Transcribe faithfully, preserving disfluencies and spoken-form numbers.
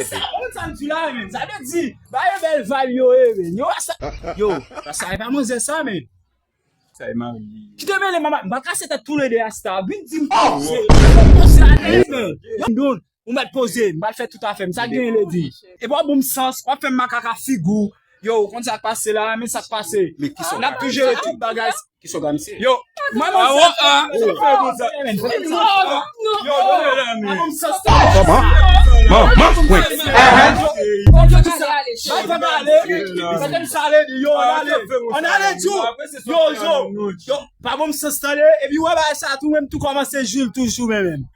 Sa, ou konn sa m di la, men. Sa vle di, ba yo bèl vibe yo ye, men. Yo, sa, yo, sa e pa manzè sa, men. Sa e mari li. Ki te mele, mama, m pa kase tèt toulede asta. Vin di m poze. Poze alèz, men. Yo, m doun, ou mèt poze, m pral fè tout afè m. Sa k genyen, lady? E pa bon sans, w ap fè m makaka figi w. Yo, ou konn sa k pase la, men sa k pase. Men kisa w ka di? N ap tou jere tout bagay. Kisa w ka di, mesye? Yo, mwen, mwen, sa fè konsa. Yo, yo, yo, yo, men. Kòman? Kòman? Mwen. Yo, yo, yo, yo, yo, yo, yo, yo, yo, yo, pa bon sans tande, epi wè bagay sa tou, menm tou kòmanse jwi l toujou, men menm.